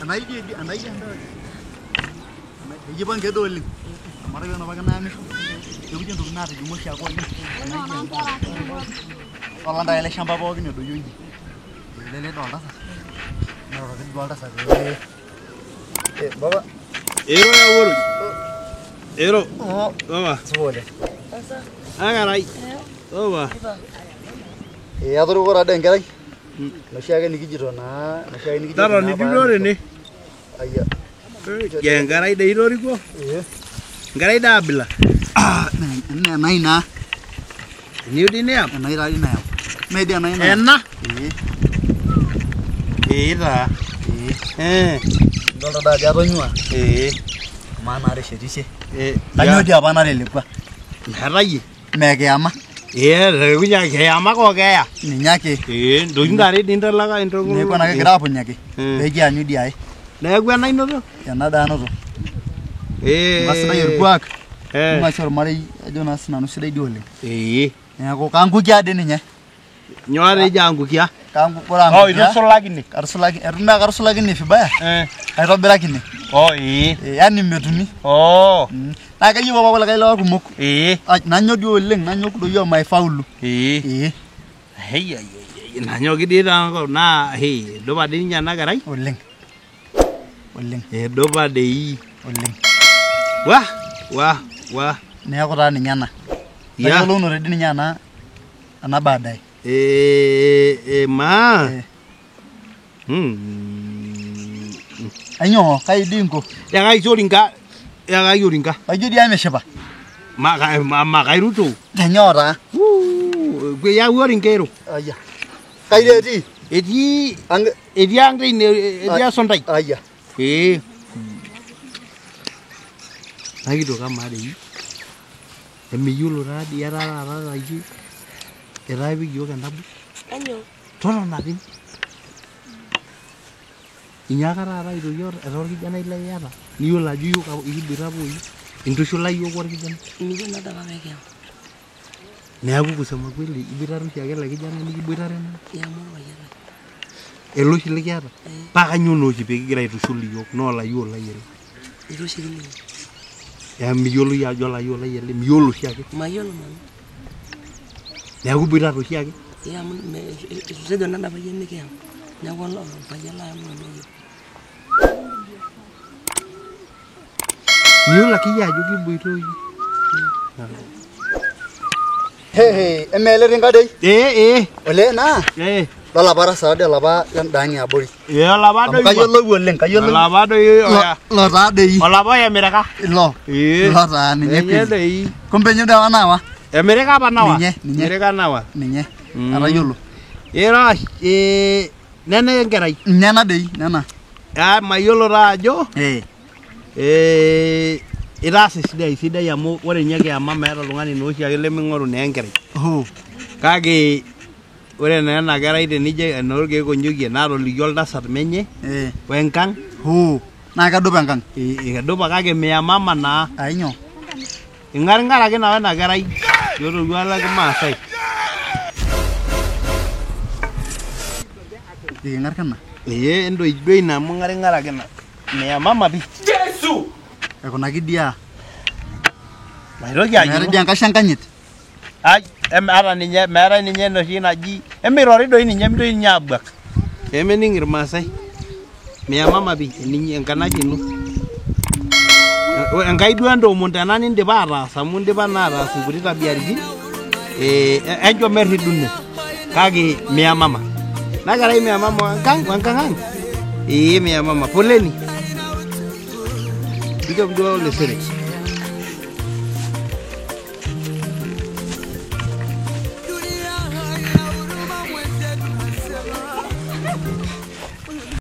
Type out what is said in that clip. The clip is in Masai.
Anaiji anaiji enda. Ejipange doi oleng. Amu ore apa nayamisho. Ekuji entoki naatijing'a oshiake oleng. Anaiji endaa. Olanta ele shamba pookin edoyio inji. Ele ledo oltasat. Neroroki duo oltasat pee. Eh baba. Ero yawuoro. Ero. Oh, Baba. supa oleng. Akarai. Baba. Eh atoriko taadoi enkerai. Enoshi ake nikijito naa, enoshi ake nikijito Tata naa nitii tene. Ayia. Ya enkerai dei itorikuo. Eh. Enkerai daa abila. Ah, enai naa. Eniyieu dii niyam. Enai taa dii nayau. Mee dii enai nayau. Ena. Ee. Ee taa. Ee. Eh. Idolta daa ajo atonyua. Ee. Amaa naateshetishe. Eh. Kanyoo dii apa natelekua? Meetayie. Mee kiyama. Ee tekunye kiyama koo keeya. Ninye ake. Ee ntokitin are dii intalaka intoki. Neeku ena kigira aapunyaki. Mm. Pee kianyu dii ae. Neeku ena inoto. Ena daa anoto. Ee. Kasidai orkuak. Eh. Ibung'a sii ormarei ajo naa sinanu sidai dii oleng. Ee. Neeku kaangukia dii ninye. Nyoo atejo angukia? Ore Oh, angukia. itusulakine. Katusulaki, etu mee katusulakine vibaya. Eh. Kaitobirakine. Oh, ee. Eh, yani metumi. Oh. Mm. Naa keyieu apa kulikae lewa kumok. Ee. Ai, Nanyok dii oleng, nanyok doi omaifaulu. Ee. Ee, Hei, ai, ai, ai, nanyoki dii taa enkop naa hei, edupa dii ninye ena kerai. oleng. Oleng, Edupa dei. oleng. Wah, wah, wah. Neeku taa ninye ena. Ya. Kayiolounoto dii ninye ena ena baadaye. Eh, eh, maa. Eh. Hmm. Ainyoo, kai dii inko? Yakaki orinka, yakaki orinka. Kaijo dii emeshipa. Ma ma ma kairuto. Tenyoo taa? Wuu, yau orinka ero. Aya. Kai dii etii? Etii Ang' etii ang' teine, etii esuntai. aya. Ee. Nakito kamaa dei. Emiyiolo taa dii etaa taata taayie etaa ipik iyiok entaboi. Kanyoo? Totona tene. Inyaaka taata aitoki etaa orkijanai lekiata niyiolo ajo iyiok ikiboita pooki intushula iyiok orkijanai. Miyieu naa apa pee kiyama. Neeku kusema kweli iboitare oshiake ele kijanai nikiboitare nanu. Kiama orpayian lai. Ele oshi likiata. Eh. Paa kanyoo naa oshi pee kigira aitushul iyiok naa olayiok lai ele. Eitu oshi kining. Ya miyiolo iyie ajo olayiok lai ele miyiolo oshiake. Mayiolo nanu. Neeku iboitata oshiake. Ee amu eitu etejo nanu apa yie mikiyama. Neeku orpayian lai amu nanu ayieu. Miyiolo akeyie ajo kiboita oyie. Hehe, emee ele tinka dei? Ee ee. Olee naa, Ee. idol apa tasat dii olapa lendaang' eabori. Ee olapa Amu doi. kayiolou oleng, kayiolou. Olapa doi oya. Lo taa dei. Olapa oyamirika. Ilo. Ee. Ilo taa ninye Ninye kweli. doi. Kumbe ninye doi naawa. Emirika apa nawa. Ninye, ninye. Emirika nawa. Ninye. Mm. Atayiolo. Ero ee nena enkerai. Nena dei, nena. Ah mayiolo taa ajo Eh. ee itaasa esidai sidai amu ore ninye kiyama meeta oltung'ani naa oshiake leming'oru naa enkerai. Hoo. Kake ore naa ena kerai tenijo enoorkeek onyokie naatolikio oltasat menye Eh. wenkang' Hoo. Naa kedupa enkang'. kedupa kake miyamama naa. Ainyoo? Ing'aring'araki naa wena kerai tiatua orkuak lekimaasai. Iking'arkina. Ee entoi duo ina amu ing'aring'araki ina. Miyamama pi. Aikunaki dia. Maitoki Meetae ayiolo. dii enkashe enkanyit. Ai, ata ninye meetae ninye enoshi naji emirori doi ninye mintoki ninye abuak. Pemening irmaasai. Miyamama pi eninyi enkanashe ino. Enkai duo entoomon tena nindipa ataas amu indipa naa ataas inkuti tabiaritin eh, enchom erridune kake miyamama. Ina kerai miyamama wenkang' wenkang' ang' ee miyamama poleni. Inchop duo olesere.